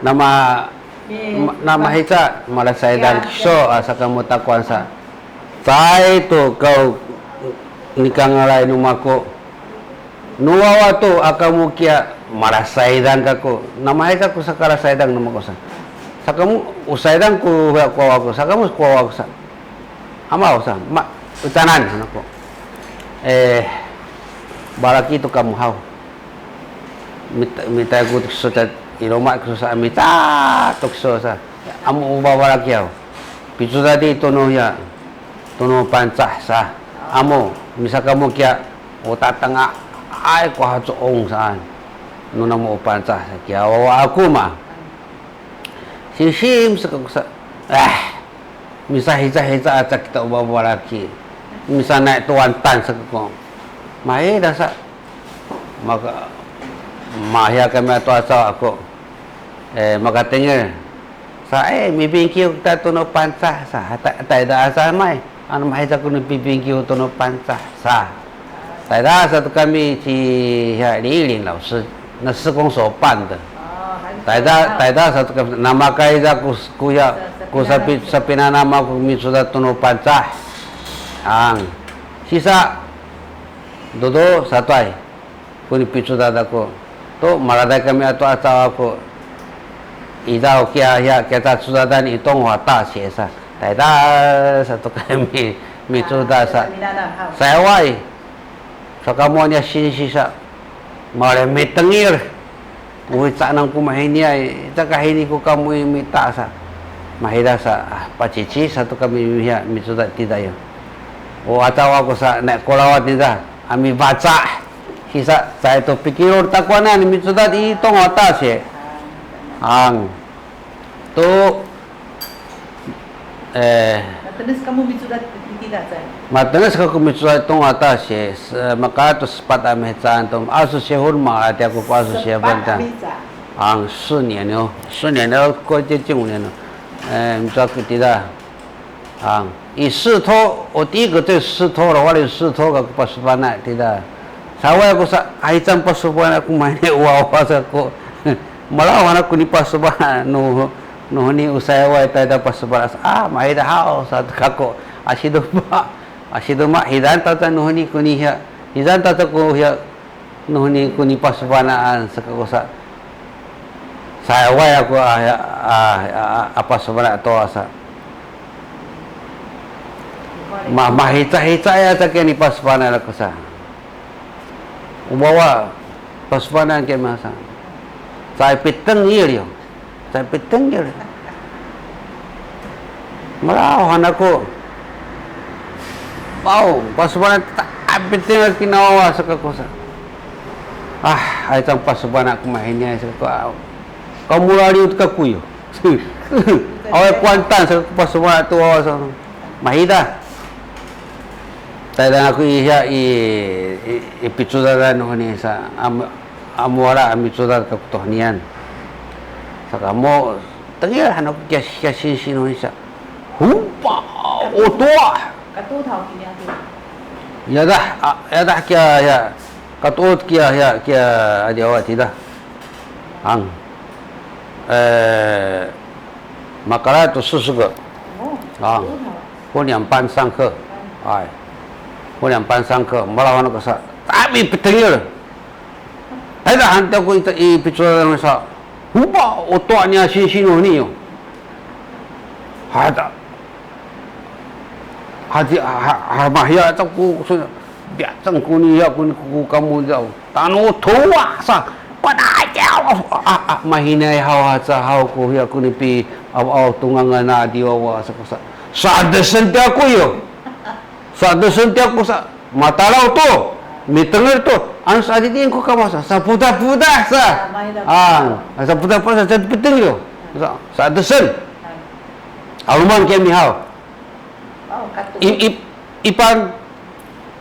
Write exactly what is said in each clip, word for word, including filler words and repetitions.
Nama, ma- namahica, malasaydan kiso, a, sakamu takuan sa. Caay tu kaw nikangalay nu mako. Nu wawa tu, a kamu kiya, malasaydan kaku. Namahica ku sakalasaydan nu mako sa. Sakamu, usaydan ku, kuwawa ku, sakamu kuwawa ku sa. Amaw sa, ma, ucanan, anaku. Eh, balaki tu kamu haw. Mit-, mitay ku kiso ca, i loma' kiso sa, mita tu kiso sa. Amu u babalaki haw. Picudadi tunu ya, tunu Pangcah sa. Amu, misa kamu kiya, u tatanga, ay, ku hacoong saan. Nu namu u Pangcah sa kiya, wawa aku ma. Simsim sakaku sa, ah, misahica-hica aca kita u babalaki. Misanay tuwantan sakaku. Mahiya sa, maka, mahiya kami atu acaw aku. Eh, makatengil. Sa, eh, mipingkiw kita tunu Pangcah sa, ta-, tayda asa may. Anu mahica ku nu pipingkiw tunu Pangcah sa. Tayda sa tu kami ci, ya, Li Ling 老师, na 施工所办的. Tayda, tayda sa tu kami, namakay sa ku, ku ya, ku sapi-, sapinanam aku micudad tunu Pangcah. Ang, sisa, dudu, satuay. Ku nipicudad aku. Tu, maladay kami atu acaw aku. Idaw kiya, ya, kita cudadan i 东华大学 sa. Tayda sa tu kami micudad sa. Sayaway. Sakamu niya sinsi sa. Mawali mitengil. Uwi canan ku mahini ay. Caka hini ku kamu i mita sa. Mahida sa. Ah, pacici sa tu kami miya, micudad tida yo. O acaw aku sa, na kulawa tida. A mibaca. Sisa, caay tu pikilun takuanan, micudad i 东华大学. Ang. Tu, eh, matenes kamu micudad tida, caay? Matenes kaku micudad i 东华大学, se-, maka tu sepat a mihecaan tu, 二十学分 ma, ati aku ku 二十学分 ta. Ang, 四年 yo, 四年 yo, ko 接近五年 yo. Eh, micudad ku tida. Ang, i 师托, o 第一个在 师托 lo, wali 师托 kaku pasupana tida. Saway aku sa, aycan pasupana ku mayni wawa sa ku. Malawan aku ni pasupana nu, nuhuni usayaway tayda pasupana sa. Ah, maida haw sa tu kaku. Asiduma, asiduma, hidan tata nuhuni ku ni hiya. Hidan tata ku hiya. Nuhuni ku nipasupanaan sakaku sa. Sayaway aku a, a, a, a pasupana to asa. Ma, mahica-hica ya sa ke nipasupanaan aku sa. Ubawa pasupanaan ke masa. Caay pitengil yo. Caay pitengil. Malawan aku. Aw, pasupanan caay pitengil kinawawa sakaku sa. Ah, aycan pasupanan ku mayni sakaku. Aw. Kamu laliw kaku yo. Awa kuwantan sakaku pasupanan tu wawa sa. Mahida. Taydan aku i hiya i, i, i picudadan nuhuni sa. Am-, Amuwala a micudad kaku tohnian. Sakamu, tengil han aku kiya, kiya sinsi nuhuni sa. Hupa, otoa. Katu tahu kini aku. Yadah, a, yadah kiya, ya. Katuud kiya, ya, kiya, adi awa tida. Ang. Eh, makala tu susuga. Oh, ang. Katu tahu. 分两班上课. Ay. 分两班上课, malawan aku sa. Tapi pitengil. Ay, da, han ti aku i, i picudadan sa. Hupa, otoa niya sinsi nuhuni yo. Hada. Hadi, ha, ha, mahiya ta ku, so, biacang ku ni ya, ku ni, ku, kamu ya. Tanu tuwa sa. Pada aja, ah, ah, mahinay haw aca haw ku ya, ku ni pi, aw, aw, tungangan na diwawa sa, sa. Sadesen ti aku yo. Sadesen ti aku sa, matalaw to, mitengil to, anu sa adidin ko kama sa, sapudapuda sa. Ah, maila. Ah, sapudapuda sa, sa pitengil. Sa, sadesen. Aluman kami haw. Oh, katu. I, i, ipan,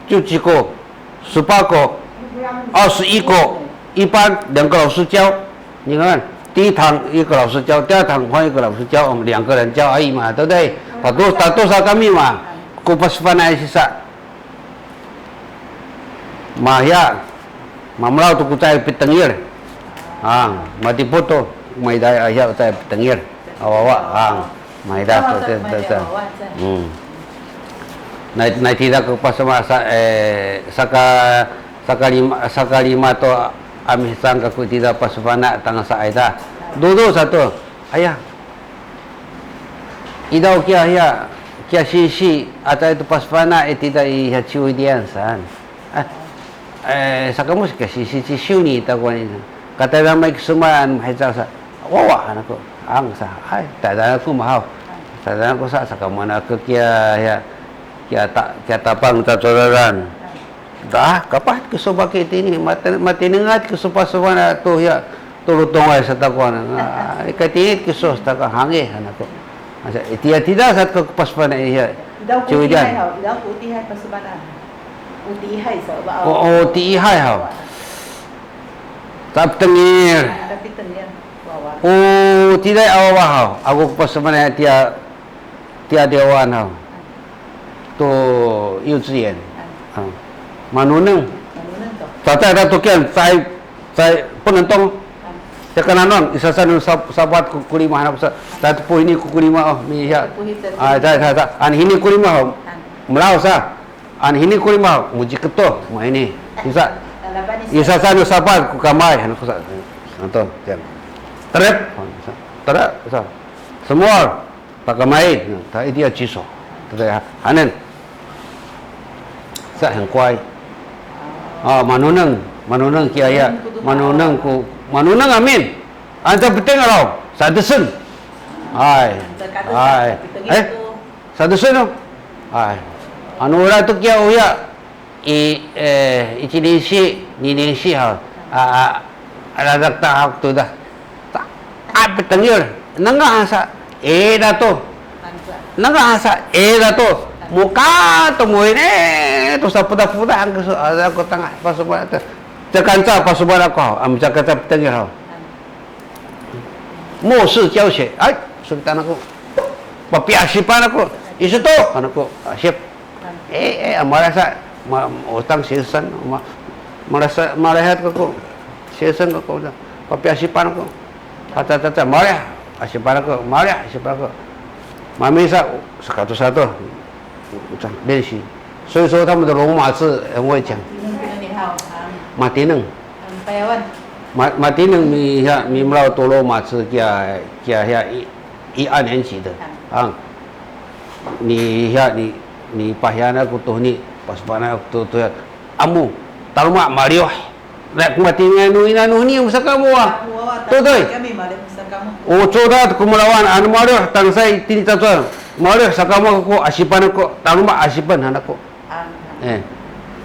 cuciko, supako, oh, suiko, ipan, 两个老师教. 你看，第一堂一个老师教，第二堂换一个老师教，我们两个人教而已嘛，对不对？大多，大多少 kami 嘛，ku pasupanay sisa. Mahiya, mamulaw tu ku caay pitengil. Ah, matiputo. Maida a hiya, ucay pitengil a wawa, ang. Maida ko, te, te, te. Hmm. Na, na tida ko pasama sa, eh, saka, sakalima, sakalima to a mihecang kaku tida pasufana tangasa ayda. Dudu sato. Aya. Idaw kiya hiya, kiya sisi, atay to pasufana, eh, tida i hiya ciwidian saan. Eh, eh, sakamu kiya sisi ci siw ni takuan ina. Katayamay kisumaan, mahica sa, wawa, anaku, ang sa, ay, taydan aku mahaw. Taydan aku sa, sakamu anaku kiya, hiya, kiya ta, kiya tapang tacodadan. Dah, kapah kisu baki tini, mati, matinengat kisu pasufana tu hiya, tu lutungay sa takuan. Ah, ikatini kisu sa takuan, hangih, anaku. Asa, itiya tida sa ko pasufana iya. Idaw ku ciwidian. Utihay haw, idaw ku utihay pasufana. Utihay sa, ba, o, o, utihay haw. Tapitengil. Tapitengil. Wawa. O, tiday a wawa haw. Aku ko pasufana tiya, tiya dewaan haw. To 幼稚园. Ah. Manuneng. Manuneng to. Tatay tatukian, tay, tay, penentong. Ah. Cakananon, isasan sa, sapat ku, kulima, anak sa, tatupu ini ku kulima, oh, miya. Tatupu ini, tatupu ini. Ah, tay, tay, tay. An hini kulima, oh. Ah. Melaw sa. An hini kulima, muji keto, ma ini. Isa. Lalaban isa. Isasan sapat ku kamay, anak sa. Anto, yan. Terep. Terep, sa. Semua. Pakamay, ta itiya ciso. Tatay ha, hanen. Sa, 很乖. Ah, manuneng, manuneng kiya ya. Manuneng ku, manuneng amin. Anta peteng alaw, sadesen. Ay. Ay. Eh? Sadesen no? Ay. Anu ora tu kiya uya. I, eh, ici ningsi, ni ningsi ha. A, a, aladak ta hak tu dah. Ta, a, pitengil. Nengah sa, eh, dato. Nengah sa, eh, dato. Muka tu muin, eh, tu sa puta-puta, angke su, ada ko tengah, pasubara tu. Cakanca pasubara ko, am cakanca pitengil ha. 末世教学, ay, sulitan aku. Papiasipan aku. Isu tu, kan aku, asip. Eh, eh, malasa, ma, utang 学生, ma, malasa, malahat aku. 学生 aku, papiasipan aku. Tata, tata, malih, asipan aku, malih, asipan aku. Mamisa, satu-satu. 练习。所以说他们的罗马字很会讲。Matineng. Ma, matineng mi, ya, mimelaw to 罗马字 kiya, kiya, ya, i, i 二年级的. Ah. Ni, ya, ni, ni pahiana ku to ni, pasupana ku to, to, ya. Amu, taluma maliw. Na, ku matineng nu ina nu ni, musa kamu, ah. Tutoy. O, codat ku melawan, anu maliw, tangsay, tini tacuan. Maliw, sakamu ku, asipan ku, taluma asipan, anak ku. Eh,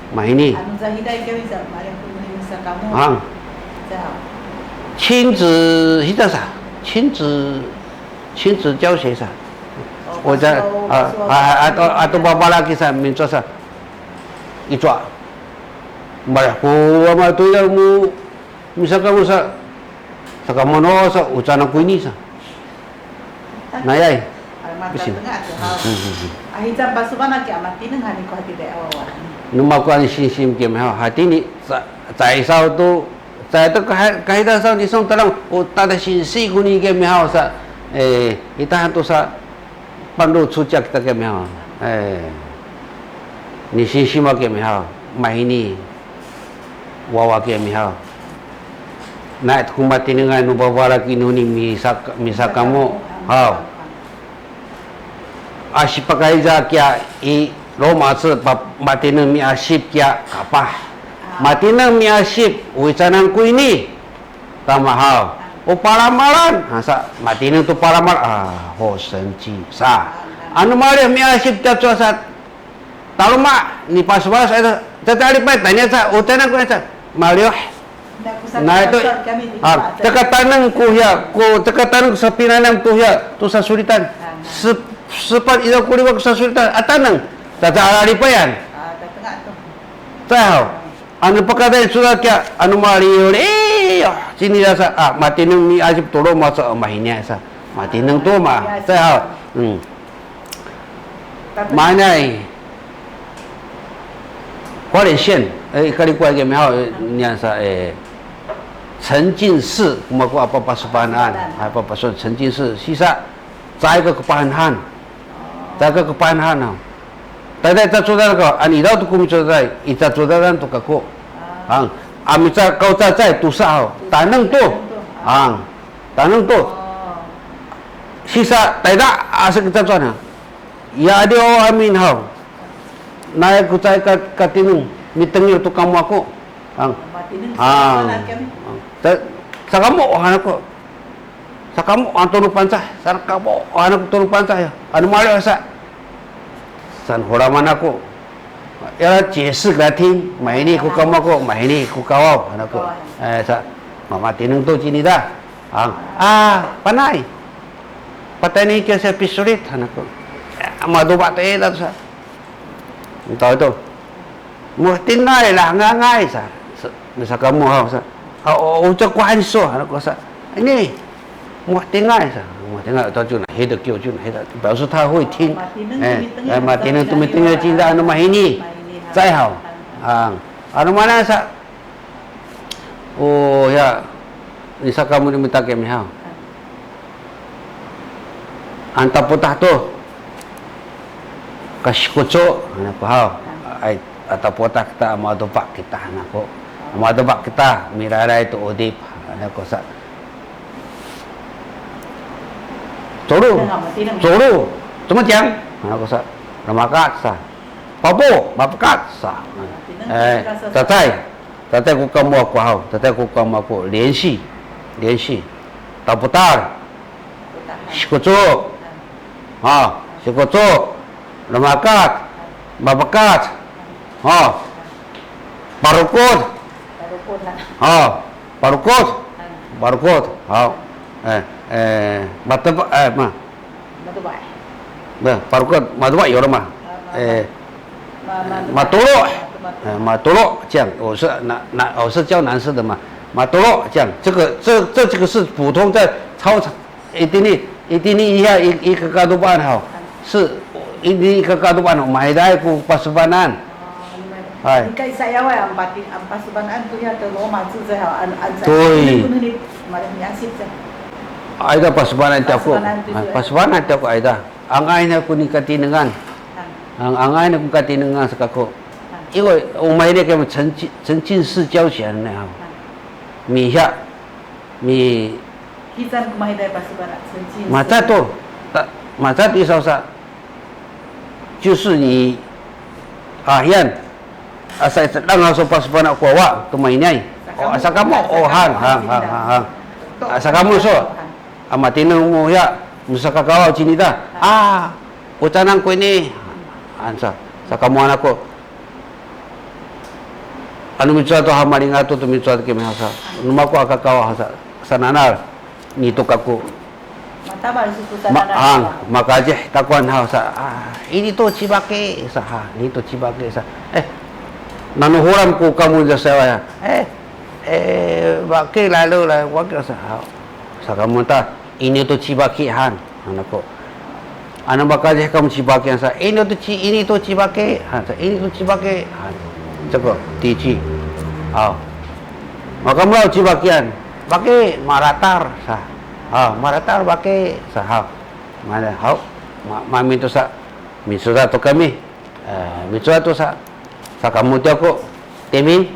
mahini. Anu zahiday kami sa, maliw ku ni musa kamu. Ah. 亲子, hita sa, 亲子, 亲子教学 sa. O, 我在, ah, ah, ato, ato babalaki sa, minto sa. Icwa. Maliw ku, ama tu ya mu, Misaka mu sa, saka mono sa, ucanan ku ini sa. Nayay. Ay, mata tengah tu, ha. Hmm, hmm, hmm. Ahi, cang pasuban aki amat tineng hani ku hati daya wawa. Numa ku ani sinsim kemihaw. Hati ni, sa, caisaw tu, cai tu kahai, kahita saw ni song talang, o, tada sinsi ku ni kemihaw sa. Eh, ita hantu sa, 半路出家 kita kemihaw. Eh, ni sinsim kemihaw. Mahini. Wawa kemihaw. Na, ku matinengay nu babalaki nu ni misa, misa kamu. Haw. Asipakayza kiya i Roma ci pa, matineng miasip kiya kapah. Matineng miasip, wicanan ku ini. Tamahaw. O palamalan. Ha, sa, matineng tu palamalan. Ah, ho senci. Sa. Anu malih miasip tiya cuwa sa. Taluma, ni pasubalas, eh, tata alipay, tanya sa, o tana ku sa, maliw. Na itu, ah, takataneng ku hiya, ku takataneng ku sapinanam tu hiya, tu sasulitan. Se-, sepat ida ku liwa ku sasulitan, ataneng. Tata alalipayan. Tahaw. Anu pakadai surat kiya, anu maliw, eh, cini sa, ah, matineng miasip tu Roma sa, ah, mahini sa. Matineng tu ma, tahaw. Hmm. Maanay, 花莲县, eh, i kalikuway kemihaw, eh, niyan sa, eh, 沉浸式, ku maku a papasubanan, a papasubanan, 沉浸式, sisa, caay ka kapahanhan, caay ka kapahanhan, a. Tayda i cacudadan ko, a nidaw tu ku micudaday, i cacudadan tu kaku. Ang, a mica kaw cacay, tusa haw, taneng tu. Ang, taneng tu. Sisa, tayda, a, sik cacudadan, a. Ya, adi, o, amin haw. Naya ku caay ka, katineng, mitengil tu kamu aku. Ang. Matineng. Ang. Ang. Ta-, sakamu, han aku. Sakamu, ang tunu Pangcah. Sakamu, han aku tunu Pangcah, ya. Anu mali sa. San hulaman aku. Ya, 解释 给他听, mahini ku kamu aku, mahini ku kawaw, han aku. Eh, sa, mamatineng tu cinita. Ang, a, panay. Patay ni kiya siya pisulit, han aku. Eh, maduba tayda sa. Ento itu. Muhtingay lah, ngangay sa. Sa, sakamu haw sa. A, o, o, 这个 kuhan so, han aku sa. Ini, muhtingay sa. Muhtingay, ito 就拿黑的给我，就拿黑的，表示他会听。哎，哎，matineng tumitengil cinta anu mahini. Caay haw. Ang, anu mana sa. O, ya, ni sakamu ni mita kami haw. Anta putah tu. Kasikucu, han aku haw. Ay, anta putah kita, a maduba kita, han aku. A maduba kita, mirayray tu udip, han aku sa. Culu, culu, 怎么讲? Han aku sa. Ramakat sa. Papu, mapakat sa. Eh, cacay. Cacay ku kamu aku haw, cacay ku kamu aku, 联系, 联系. Taputal. Sikucu. Ha, sikucu. Ramakat. Mapakat. Ha. Parukut. Ha, parukut. Parukut. Ha. Eh, eh, mateba, eh, ma. Mateba. Ba, parukut, mateba, 有了吗? Eh, matolo. Eh, matolo, 这样，我是男，男，我是教男士的嘛。Matolo, 这样，这个，这，这几个是普通在操场，一定一，一定一下一，一个 kadupan 哈，是一定一个 kadupan 哈，买来 ku pasubanan. Ay. Ika i sayaway, ang pati, ang pasubanan tu ya, to Roma tu sa, ang, ang sa. Toy. Ayda pasubanan ti aku. Pasubanan ti aku, ayda. Angay na ku ni katinengan. Ang, angay na ku katinengan sa kako. 因为我们那个沉浸，沉浸式教学呢，哈。 Miha, mi. Maca to, maca to i sasa. 就是你, a, hiyan, asa i cedang a so pasubanan ko wa, to mainiay. O, asa kamu, o, han, han, han, han, han. Asa kamu so, a, matineng mu ya, musakakawaw cinita. A, o canang ko ini. Ansa, sa kamu anak ko. Anu micuwa to ha malingato to micuwa to kami hasa. Numa ko akakawa hasa. Sananal. Nito kako. Matama su sananal. Ang, makajih takuan hasa. A, ini to cibake sa ha. Ini to cibake sa. Eh, nano huram ko kamu da sawa ya. Eh, eh, bake lalu la wake sa ha. Sa kamu ta. Ini to cibake han, han ako. Anu makajih kamu cibake han sa, ini to ci, ini to cibake han sa, ini to cibake han. Ceko, tici. Aw. Maka mulaw cibakean, bake maratar sa. Aw, maratar bake sa, aw. Mana, aw. Ma, mamin to sa, micuwa to kami. Eh, micuwa to sa, sa kamu ti ako, timin,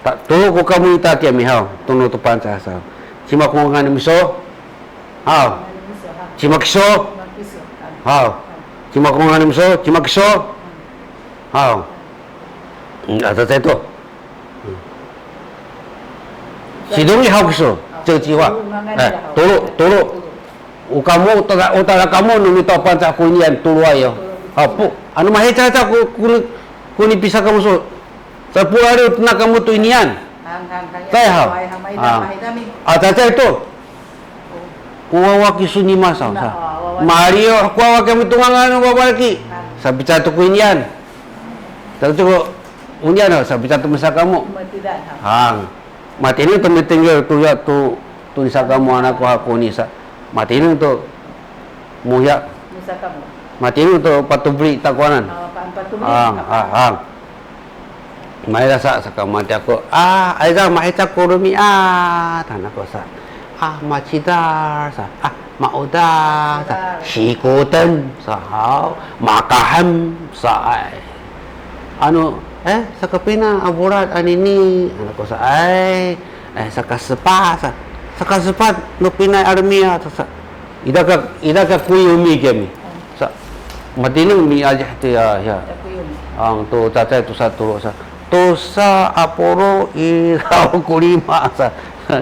ta, tulu ko kamu ita ti mihaw, tunu to Pangcah sa. Cima ko ngangan miso? Haw. Cima kiso? Haw. Cima ko ngangan miso? Cima kiso? Haw. Hmm, ada saya to. Sidong i haw kiso, 这个计划. Eh, tulu, tulu. O kamu, utada, utada kamu nu mita Pangcah ko inian tuluay yo. Apu, anu mahicahica ko, ko, ko nipisa kamu so. Sapulaliw tena kamu to inian. Cay haw. A, cacay to. Ko wawa kiso nima saw, sa. Maliw, ko wawa kami to ngangan, wawa laki. Sa pica to ko inian. Sa to ko inian, sa pica to misa kamu. Hang. Matineng to mitengil to ya to, to nisa kamu anak ko ha ko nisa. Matineng to muhya. Nisa kamu. Matineng to patubli takuanan. Hang, hang, hang. Maila sa, saka matiya ko, a, ayza, mahica ko romi'ad, han ako sa. A, macidal sa, a, maudal sa, sikuten sa, haw, makahem sa, ay. Anu, eh, saka pina a bulad anini, han ako sa, ay, eh, saka sepat sa, saka sepat, nu pina a romi'ad sa. Ida ka, ida ka kuyumi kami. Sa, matineng miajih ti ya, ya. Ang tu cacay tu sa tulu sa. Tu sa apuro ira ku lima sa.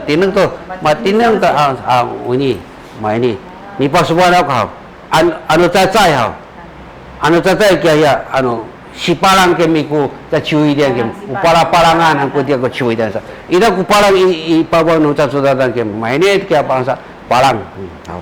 Tineng tu, matineng ta ang, ang ini, ma ini. Mipasuban aku haw. An, anu cacay haw. Anu cacay kiya ya, anu, sipalang kami ku, ta ciwiden kami. Ku palapalangan, ku tiya ku ciwiden sa. Ida ku palang i, i, pabang nu cacudatan kami. Ma ini kiya pang sa, palang. Hmm, haw.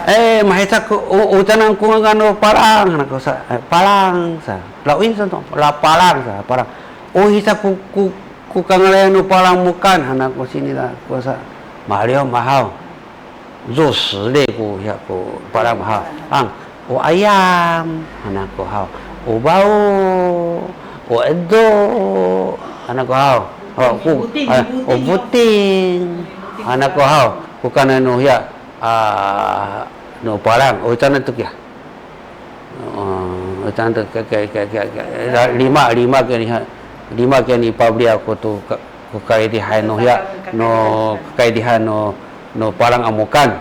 Eh, mahica ku, u, ucanan ku nganu palang, han ako sa, eh, palang sa. Lain sa to, la palang sa, palang. O, hica ku, ku, ku kangalayan nu palang mukan, han ako sini la, ku sa, maliw mahaw. Zo sili ku, ya, ku palang mahaw. Ang, o ayam, han ako haw. O bao, o edo, han ako haw. O, ku, buting, ah, o buting, buting, han ako haw. Ku kananu, ya, a, nu palang, o, cana tu kiya. O, cana tu, ke, ke, ke, ke, ke, lima, lima ke ni, ha, lima ke ni pabli aku tu, ke, ku kaidihan nu, ya, nu kaidihan nu, nu palang a mukan.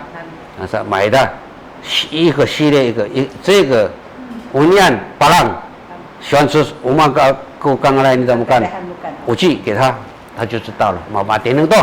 Asa, maida, si, ika sili, ika, i, 这个, onian, palang. 喜欢吃, umang ka, ku kangalay ni ta mukan. Uci, kita, 他就知道了. Ma, matineng to.